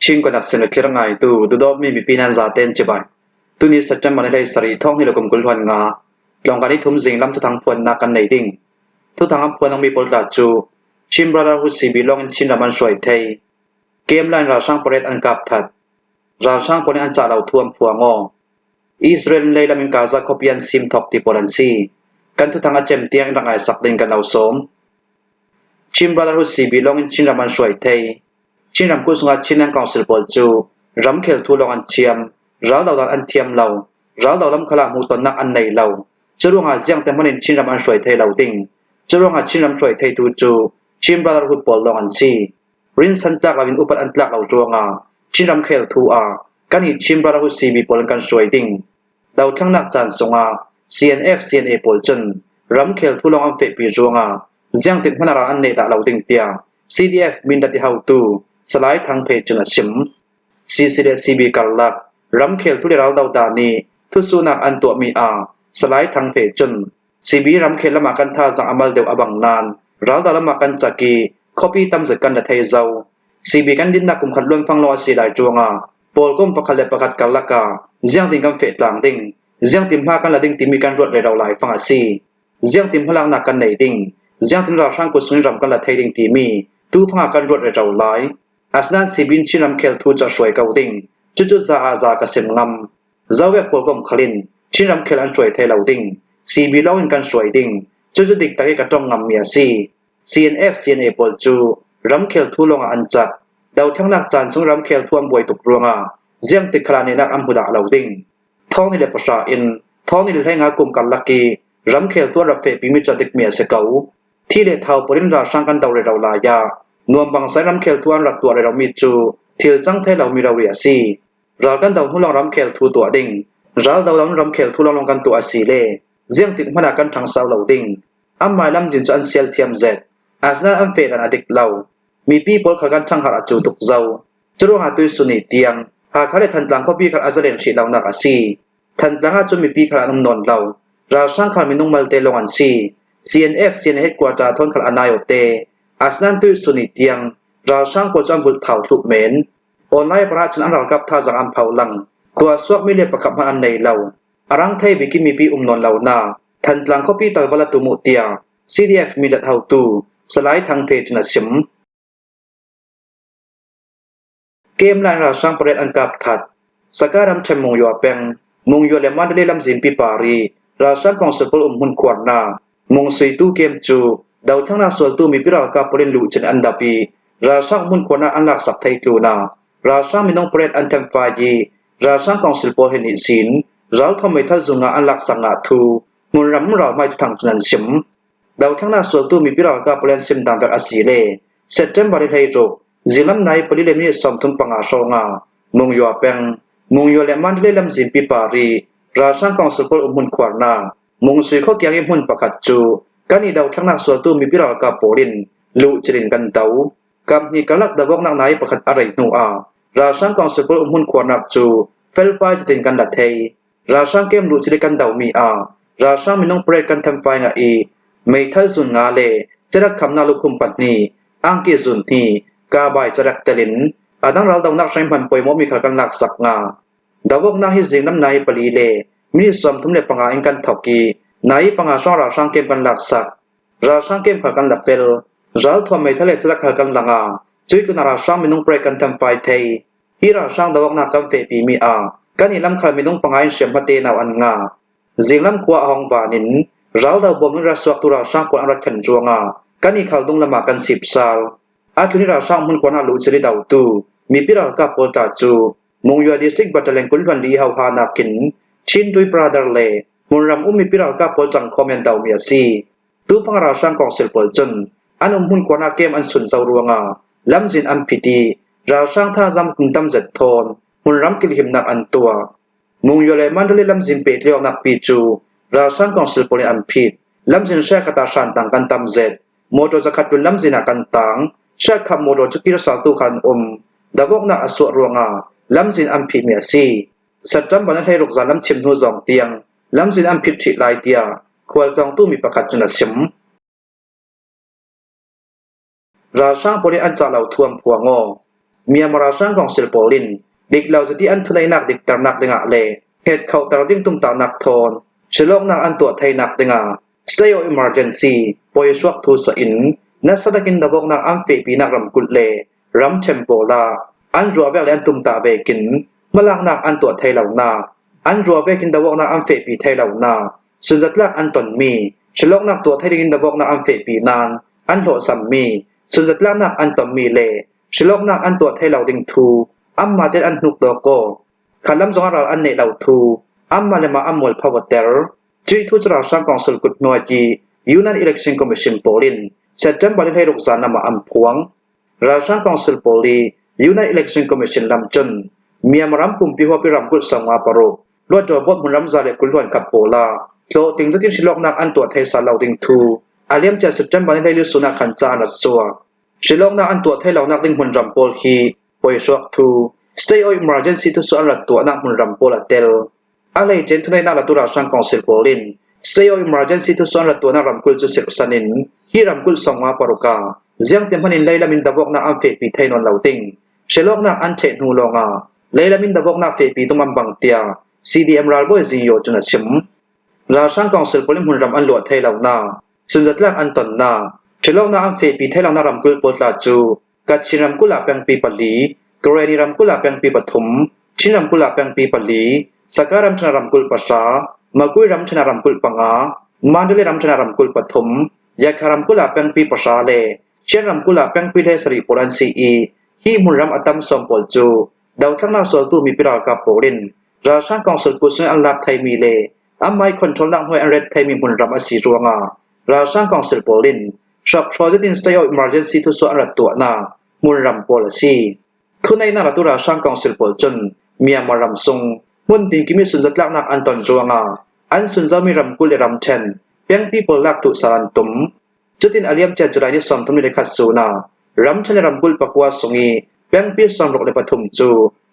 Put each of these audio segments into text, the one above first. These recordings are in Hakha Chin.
Chin kunak sin thlir ngaitu dudawmi mipi nan zaten cibai. Tuni September ni 17 thawng ni le kum 25 tlawngkan i thum zing lam thuthang phuannak kan nei ding. Thuthang an phuan mi pawl tla cu Chin Brotherhood CB lawng in Chin ram an hruai thei. Game line ralhrang parade an kap that. Ralhrang pawl nih an cah lo thuam phuangaw. Israel lei lam in Gaza khuapi an sim thok ti pawl an si. Kan thuthang a cem tiang in rak ngai sak ding kan lo sawm. Chin Brotherhood CB lawng in Chin ram an hruai thei. Chin ramkulh chungah Chinland Council pawl cu ramkhel thu lawng an thiam, raldodan an thiam lo, raldo lamkal ah hmuhtonnak an nei lo. Curuangah ziangte hmanh in Chinram an hruai thai lo ding. Curuangah Chinram hruai theitu cu Chin Brotherhood pawl lawng an si. Rinsan tlak lo in upat an tlak lo ruangah Chin ramkhel thu ah kan i Chin Brotherhood CB pawl an kan hruai ding. Dothlannak caan sungah CNF CNA pawl cun ramkhel thu lawng an fehpi ruangah ziangtik hmanh ah ral an nei dah lo ding tiah CDF Mindat i haotu Salai Thang Phe cun a chim. CC le CB karlak ramkhel thu le raldoda nih thusuhnak an tuahmi ah Salai Thang Phe cun CB ramkhel lam ah kan thazaang a mal deuh a bang nain raldo lam ah kan cak i khuapi tamzet kan la thei zau. CB kan dinnak kum khat luanfang lawng a si lai ruangah pawlkom pakhat le pakhat karlak ah ziangtin kan fehtlang ding, ziangtin hma kan la ding timi kan ruat rero lai fang a si. Ziangtin hmalaknak kan nei ding, ziangtin ralhrang kut sungin ram kan la thei ding timi tufang ah kan ruat rero lai. Asinain Sibin Chin ramkhel thu cu a hruai ko ding. Cucu za ah za ka sim ngam. Zovek pawl kom khalin Chin ramkhel an hruai thai lo ding. CB lawng in kan hruai ding. Cucu dik tak i ka tong ngammi a si. CNF CNA pawl cu ramkhel thu lawng ah an cak. Dothlannak caan chung ramkhel thu an buai tuk ruangah ziangtik khala nehnak an hmu dah lo ding. Thawng ni le pahra in thawng ni le 15 kum karlak i ramkhel thu an rak fehpimi cu a dikmi a si ko. Thi le thau pawl in ralhrang kan do rero lai ah nuam bangsa in ramkhel thu an rak tuah reromi cu thil cang thai lomi rori a si. Ral kan do hnu lawng ramkhel thu tuah ding. Ral do lo in ramkhel thu lawnglawng kan tuah a si le ziangtik hmanh ah kan ṭhangso lo ding. Anmah lamzin cu an sial thiam zet. Asinain an feh dan a dik lo. Mipi pawl kha kan ṭhangharh a cu tuk zau. Curuangah tuisun ni tiang Hakha le Thantlang khuapi kha a zalen hrih lonak a si. Thantlang ahcun mipi kha an um nawn lo. Ralhrang khal minung malte lawng an si. CNF CNA headquarter thawn khal a nai-awte. Asinain tuisun ni tiang ralhrang pawl cu an vulh thau thluh men. Online par ahcun an ralkap thazaang an pho lang. Tuahsuakmi le pakhat hmanh an nei lo. A rang thei bik in mipi um nawn lo na Thantlang khuapi tal va la tum uh tiah CDF milat haotu Salai Thang Phe cun a chim. Kem line ralhrang pariat an kap that. Saka ramṭhen Mungyaw peng, Mungyaw le Mandalay lamzin pipa ri ralhrang kongsul pawl um hmun khuarnak Mungsui tu kem cu dothlannak sualtu mipi ralkap pawl in luhchin an dap i ralhrang hmun khuarnak an laksak thei tlun ah ralhrang minung pariat an thenfai i ralhrang kongsul pawl he nih sin ralthawm meithal zung ah an laksak ngah thu hmunram ralhmai thuthang cun an chim. Dothlannak sualtu mipi ralkap pawl an sim dang vek a si le September ni 16 Zilam nai pali le minute 35 hrawng ah Mungyaw peng, Mungyaw le Mandalay lamzin pipa ri ralhrang council pawl umhmun khuarnak Mungsui khuakiang i hmun pakhat cu kan i dothlannak sualtu mipi ralkap pawl in luhchin in kan do. Kaphnih karlak dawoknak nai pakhat a rei hnu ah ralhrang council pawl umhmun khuarnak cu felfai zetin kan la thei. Ralhrang kem luhchin i kan domi ah ralhrang minung parade kan thenfai nga i meithal zun nga le cerak khamnak lukhum pahnih, angki zun hnih, kabai carek tel in a dang raldonak hrenghman poimawmi kha kan laksak nga. Dawoknak hi zinglam nai pali le minute 35 in kan thawk i nai panga hrawng ralhrang kem kan laksak. Ralhrang kem kha kan la fel. Ralthuam meithal le carek kha kan la nga. Cui tlun ah ralhrang minung parade kan thenfai thei. Hi ralhrang dawaknak kan fehpimi ah kan i lamkhal minung panga in hriamhma tenau an ngah. Zinglam khua a hong van in raldo bawm in rasuaktu ralhrang pawl an rat khen ruangah kan i khaldung lam ah kan sipsal. A tlun i ralhrang hmunkuan ah luhcil i dotu mipi ralkap pawl tla cu Mungya District Battalion 24 hauha nakin Chin Tui Brother le hmunram um mipi ralkap pawl cang khawm in domi a si. Tufang ralhrang kongsil pawl cun an um hmunkuan ah kem an sun co ruangah lamzin an phit i ralhrang thazang kum tam zet thawn hmunram kilhimnak an tuah. Mungyaw le Mandalay lamzin pehtliawknak pi cu ralhrang kongsil pawl in an phit. Lamzin hrialkhat ah hrantang kan tam zet. Motor zakhat tlun lamzin ah kan tang. Hrialkhap motor cu kirsaltu kha an um. Davawknak a suah ruangah lamzin an phihmi a si. September ni 16 zan lam thim hnu zong tiang lamzin an phit ṭhih lai tiah khualtlawngtu mi pakhat cun a chim. Ralhrang pawl nih an cah lo thuam phuang aw. Myanmar ralhrang council pawl in dik lo zati an thuneinak dikternak dingah le hngetkhauhter ding tumtahnak thawn silawknak an tuah theinak dingah State of Emergency poisuak thu suah in nasa takin dawknak an fehpinak ramkulh le ramṭhen pawl ah an ruah vek le an tumtah vekin hmalaknak an tuah thai lonak, an ruah vekin dawknak an fehpi thai lonak, sunzatlak an tonmi, silawknak tuah thai dingin dawknak an fehpi nain an hlawhsammi, sunzatlaknak an tonmi le silawknak an tuah thai lo ding thu anmah tein an hnuk dawk kaw kha lam zongah ral an neih lo thu anmah le mah an mualpho a ter. Cuih thu cu ralhrang council kut hnuai i Union Election Commission pawl in September ni 16 zan ah an phuang. Ralhrang council pawl i Union Election Commission lam cun Myanmar ram pumpi huapi ramkulh sangwa paruk Luatdaw bawt hmun ramza le kulhuan khat pawl ah hlawhtling zetin hrilhawknak an tuah thei sal lo ding thu a liamcia September ni 14 sun ah khan ca an rat chuak. Hrilhawknak an tuah thei lonak ding hmunram pawl hi poisuak thu, state of emergency thu su an rat tuahnak hmunram pawl a tel. A hleice thuneinak latu ralhrang council pawl in state of emergency thusuan rat tuahnak ramkulh cu serhsan in hi ramkulh sawmnga paruk ah ziangte hmanh in leilam in davawknak an fehpi thai nawn lo ding hrelawknak an ṭheh hnu lawngah leilam in davawknak fehpi tum an bang tiah CDM ralbawi Zing Yaw cun a chim. Ralhrang council pawl in hmunram an luah thai lonak, sunzatlak an tonnak, hrelawknak an fehpi thai lonak ramkulh pawl tla cu Kachin ramkulh ah pengpi pali, Karenni ramkulh ah pengpi pathum, Chin ramkulh ah pengpi pali, Saka ramṭhen ah ramkulh pahra, Makui ramṭhen ah ramkulh panga, Mandalay ramṭhen ah ramkulh pathum, Yakha ramkulh ah pengpi pahra le Shan ramkulh ah pengpi 17 pawl an si i hi hmunram a tam sawm pawl cu dothlannak sualtu mipi ralkap pawl in ralhrang council kut an lak thaimi le anmah i control-nak hnuai an ret thaimi hmunram a si ruangah ralhrang council pawl in hrakhraw zetin state of emergency thusuah an rat tuahnak hmunram pawl a si. Thuneinak ratu ralhrang council pawl cun Myanmar ram sung hmun tinkim i sunzatlaknak an ton ruangah an sunzomi ramkulh le ramṭhen pengpi pawl lak duh sal an tum. Cutin a liamcia July ni 31 sun ah ramṭhen le ramkulh pakua sung i pengpi 63 cu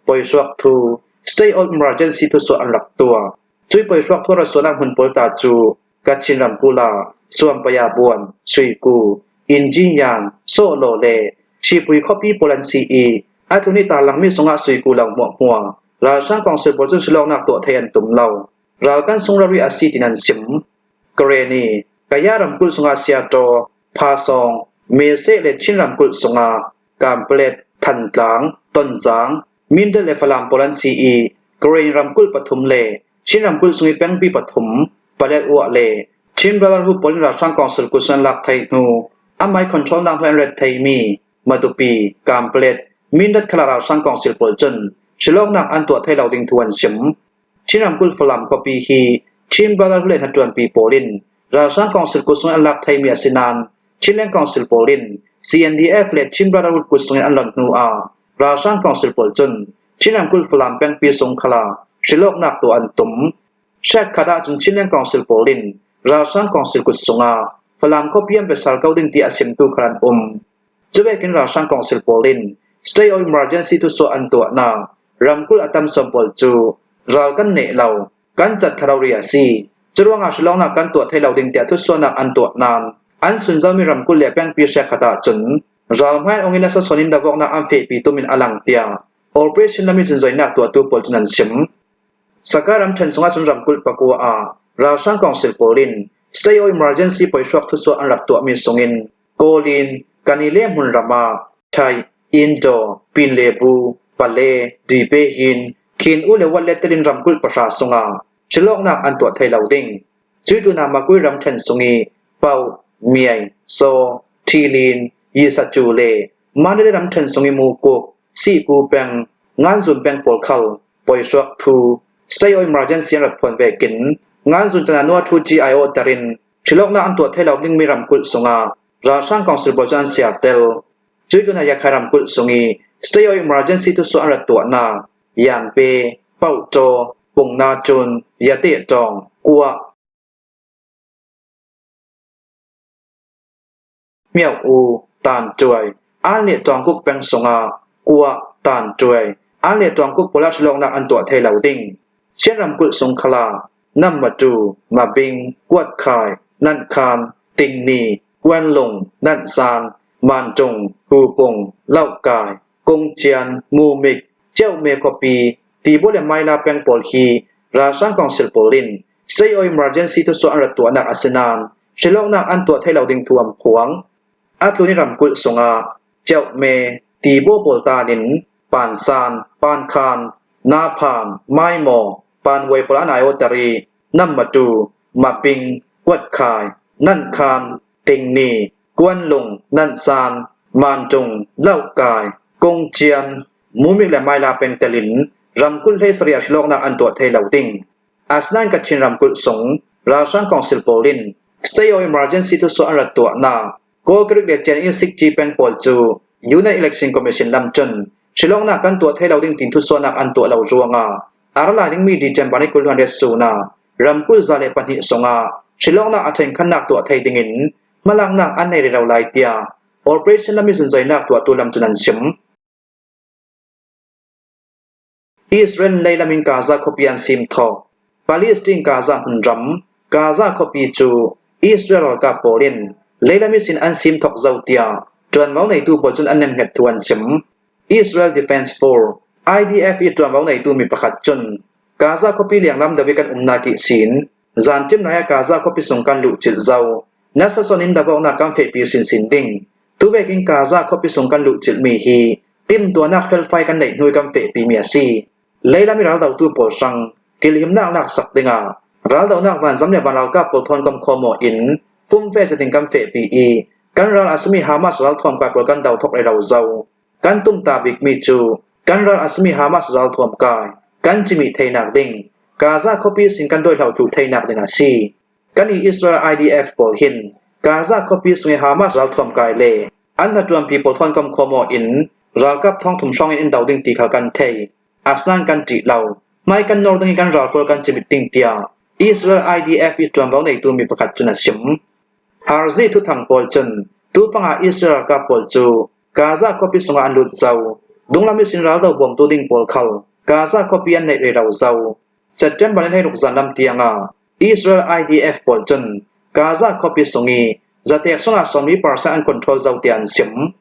poisuak thu state of emergency thusuah an rak tuah. Cui poisuak thu rasuanak hmun pawl ta cu Kachin ramkulh ah Suampaya buan, Suiku, Injinyan, Sawhlaw le Chipui khuapi pawl an si i a tlun i tarlangmi zongah Suiku lo hmuahhmuah ralhrang kongsil pawl cun silawknak tuah thei an tum lo. Ral kan sung rari a si tiin an chim. Kareni, Kaya ramkulh zongah Siataw, Phasawng, Meseh le Chin ramkulh zongah Kamplet, Thantlang, Tonzang, Mindat le Falam pawl an si i Karen ramkulh pathum le Chin ramkulh chung i pengpi pathum, Paletwa le Chin Brotherhood pawl in ralhrang council kut an lak thai hnu amai control nak hnu an ret thaimi Matupi, Kamplet, Mindat khala ralhrang council pawl cun Shillong-nak an tuah thai lo ding thu an chim. Chin ramkulh Falam khuapi hi Chin Brotherhood le hnaṭuanpi pawl in ralhrang council kut sung in an lak thaimi a si nain Chinland Council pawl in CNDF le Chin Brotherhood kut sung in an lonh hnu ah ralhrang council pawl cun Chin ramkulh Falam pengpi sung khala hrilawknak tuah an tum. Hriatkhat ahcun Chinland Council pawl in ralhrang council kut sungah Falam khuapi an biasal ko ding ti a chimtu khal an um. Cuvekin ralhrang council pawl in state of emergency tusuah an tuahnak ramkulh a tam sawm pawl cu ral kan neh lo, kan cat thalo ri a si. Curuangah hrilawknak kan tuah thai lo ding tiah thutsuahnak an tuah nain an sunzomi ramkulh le pengpi hriatkhat ahcun ral hmai ong in a sasawn in davawknak an fehpi tum in a lang tiah operation lami cunzoinak tuahtu pawl cun an chim. Saka ramṭhen sungah cun ramkulh pakua ah ralhrang council pawl in state of emergency poihruak thusuah an rak tuahmi sungin Kawl in Kanile hmunram ah Thai, Indo, Pinlebu, Pale, Dipehin, Khin U le Walet telin ramkulh pahra sungah hrilawknak an tuah thai lo ding. Cui tuna Makui ramṭhen sung i Pau, Miai, Saw, Ṭhilin, Yisacu le Mandalay ramṭhen sung i Mukuk, Sihku peng, Nganzun peng pawl khal poihruak thu state of emergency an rak phuan ve kin Nganzun cana nua thu GIO terin hrilawknak an tuah thai lo dingmi ramkulh sungah ralhrang council pawl cu an siar tel. Cui tuna Yakhai ramkulh sung i state of emergency tu su an rat tuahnak Yangpe, Pauhtaw, Pungna-cun, Yatehtawng, Kuah, Hmiauh-u, Tanṭuai, An le Tawngkuk peng sungah Kuah, Tanṭuai, An le Tawngkuk pawl ah hrilawknak an tuah thai lo ding. Chin ramkulh sung khala, Nammatu, Mabing, Kuatkhai, Nanhkhan, Tingni, Kuanlung, Nanhsan, Mantung, Hupung, Lohkai, Kungcian, Mumik, Ceukme khuapi, Tibaw le Maila peng pawl hi ralhrang council pawl in State of Emergency thusuah an rat tuahnak a si nain hrilhawknak an tuah thai lo ding thu an phuang. A tlun i ramkulh sungah Ceukme, Tibaw pawl tan in Pansan, Pankhan, Naphan, Maimaw, Panwei pawl an aiawhter i Nammatu, Maping, Kuatkhai, Nankhan, Tingni, Kuanlung, Nansan, Mantung, Lohkai, Kungcian, Mumik le Maila peng tel in ramkulh 17 ah hrilhawknak an tuah thai lo ding. Asinain Kachin ramkulh sung ralhrang council pawl in State of Emergency thusuah an rat tuahnak Kawlkarik le Tian Sikci peng pawl cu Union Election Commission lam cun hrilhawknak kan tuah thai lo ding tiin thusuahnak an tuah lo ruangah a ra lai dingmi December ni 20 sun ah ramkulh 102 sungah hrilhawknak a ṭhenkhannak tuah thai dingin hmalaknak an nei rih lo lai tiah Operation Lami Zunzoinak tuahtu lam cun an chim. Israel leilam in Gaza khuapi an sim thawk. Palestine Gaza hmunram Gaza khuapi cu Israel ralkap pawl in leilam in an sim thawk zau tiah ṭuanvo neitu pawl cun an nemhnget thu an chim. Israel Defense Force IDF i ṭuanvo neitu mi pakhat cun Gaza khuapi lenglam deuh i kan umnak i sin zanṭim lai ah Gaza khuapi sung kan luhcilh zau. Nasa son in davoknak kan fehpi sinsin ding. Tuvek in Gaza khuapi sung kan luhcilhmi hi timhtuahnak felfai kan neih hnu i kan fehpimi a si. Leilam i raldotu pawl hrang kilhimnak laksak dingah raldohnak vanzam le van ralkap pawl thawn kam khuamaw in fumfe zetin kan fehpi i kan ral a simi Hamas ralthuam kai pawl kan do thok le ro zo. Kan tumta bikmi cu kan ral a simi Hamas ralthuam kai kan cimih theinak ding Gaza khuapi sin kan doihlo thlu theinak ding a si. Kan i Israel IDF pawl hin Gaza khuapi sung i Hamas ralthuam kai le an hnaṭuanpi pawl thawnkom khuamaw in ralkap thongthum hrawng in in do ding ti kha kan thei. Asinain kan ṭih lo. Hmai kan nawr ding i kan ral pawl kan cimit ding tiah Israel IDF i ṭuanvo neitu mi pakhat cun a chim. Harzi thuthang pawl cun tufang ah Israel ralkap pawl cu Gaza khuapi sungah an lut zau. Dunglam i sin raldo bawmtu ding pawl khal Gaza khuapi an neih rero zau. September ni 16 zanlam tiangah Israel IDF pawl cun Gaza khuapi sung i zatek sungah 40% an control zau tiah an chim.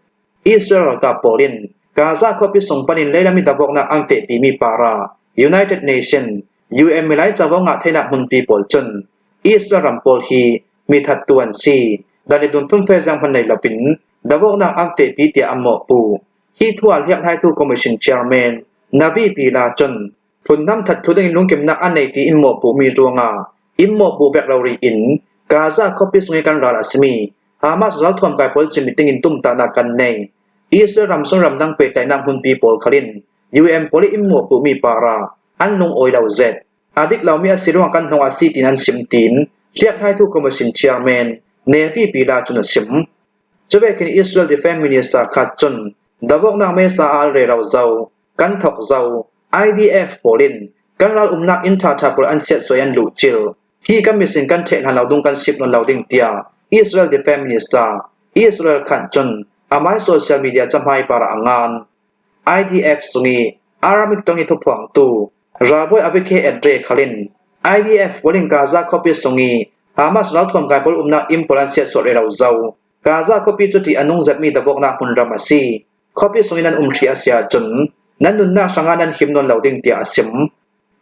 Israel ralkap pawl in Gaza khuapi sung pan in leilam i dabawknak an fehpimi para United Nation UN milai covo ngah theinak hmunpi pawl cun Israel ram pawl hi mi thattu an si. Dan i dun fumfe zang hman nei loin dabawknak an fehpi tiah an mawhpuh. Hi thual hliaphlaitu Commission Chairman Navi Pillay cun Phundang thatthu ding in lungkimnak a nei ti in mawhpuhmi ruangah inn mawhpuh vek lo rih in Gaza khuapi sung i kan ral a simi Hamas ralthuam kai pawl cimit ding in tumtahnak kan nei. Israel ram sung ramdang pehtlaihnak hmunpi pawl khal in UN pawl i inn mawhpuhmi para an lungawi lo zet. A dik lomi a si ruangah kan hnong a si tiin an sim tiin hliaphlaitu Commission Chairman Navy Pila cun a chim. Cuvekin Israel Defense Minister khat cun davoknak mesa al rero zo Kan thawk zau. IDF pawl in kan ral umnak inn ṭhaṭha pawl an siatsuai an luhcil. Hi kan misin kan ṭheh hlan lo dung kan sip nawn lo ding tiah Israel Defense Minister Israel Khan cun amai social media cahmai par ah a ngan. IDF sung i Aramik tang i thuphuangtu ralbawi Avichai Adre khalin IDF pawl in Gaza khuapi sung i Hamas ralthuam kai pawl umnak inn pawl an siatsuah rero zau. Gaza khuapi cu ṭih a nung zetmi dabawknak hmunram a si. Khuapi sung in nan um hri a si ahcun nan nunnak hrangah nan him nawn lo ding tiah a sim.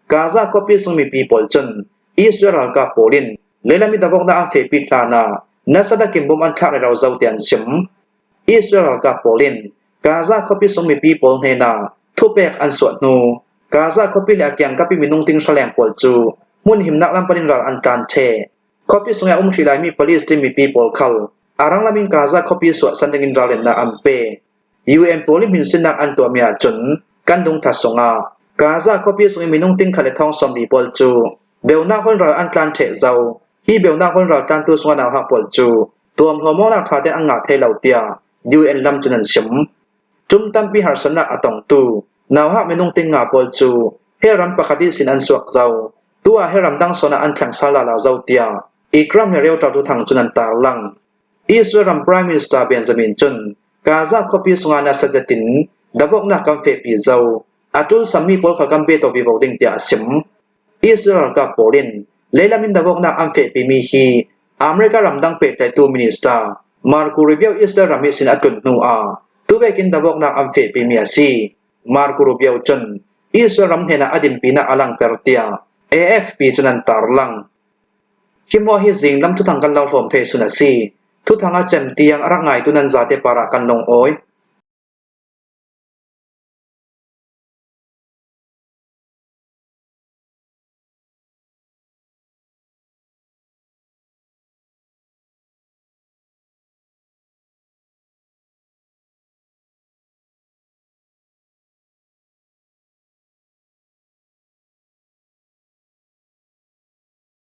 Gaza khuapi sung mipi pawl cun Israel ralkap pawl in leilam i davoknak an fehpi hlan ah nasa takin bom an thlak rero zo tiah an sim. Israel ralkap pawl in Gaza khuapi sung mipi pawl hnenah thupek an suah hnu Gaza khuapi le a kiangkap i minung ting hraleng pawl cu hmun himnak lam pan in ral an tlan ṭheh. Khuapi sung i a um hrih laimi Palestine mipi pawl khal a ranglam in Gaza khuapi suahsan dingin ralrinnak an pe. UN pawl i hminsinnak an tuahmi ahcun kan dungtha sungah Gaza khuapi sung i minung tingkhat le thong 40 pawl cu beunak hon ral an tlan ṭheh zau. Hi beunak hon ral tlantu sungah nauhak pawl cu tuamhlawm awknak ṭha tein an ngah thai lo tiah UN lam cun an chim. Tum tampi harsatnak a tongtu nauhak minung tingnga pawl cu hell ram pakhat i sin an suak zau. Tu ah hell ramdang sawn ah an thleng sal la zau tiah Ikram he Reuter thang cun an tarlang. Israel ram Prime Minister Benjamin cun Gaza khuapi sungah nasa zetin davoknak kan fehpi zau. A tul sammi pawl kha kan pe to vivo ding tiah a sim. Israel ralkap pawl in lehlam in davoknak an fehpimi hi America ramdang pehtlaitu minister Marco Rubio Israel ram i sin a tlun hnu ah Tuvekin dawoknak an fehpimi a si. Marco Rubio cun Israel ram hnenah a dinpinak a langhter tiah AFP cun an tarlang. Hi maw hi zinglam thuthang kan lo hlawm thei sun a si. Thuthang a cem tiang a rak ngaitu nan zate par ah kan lungawi.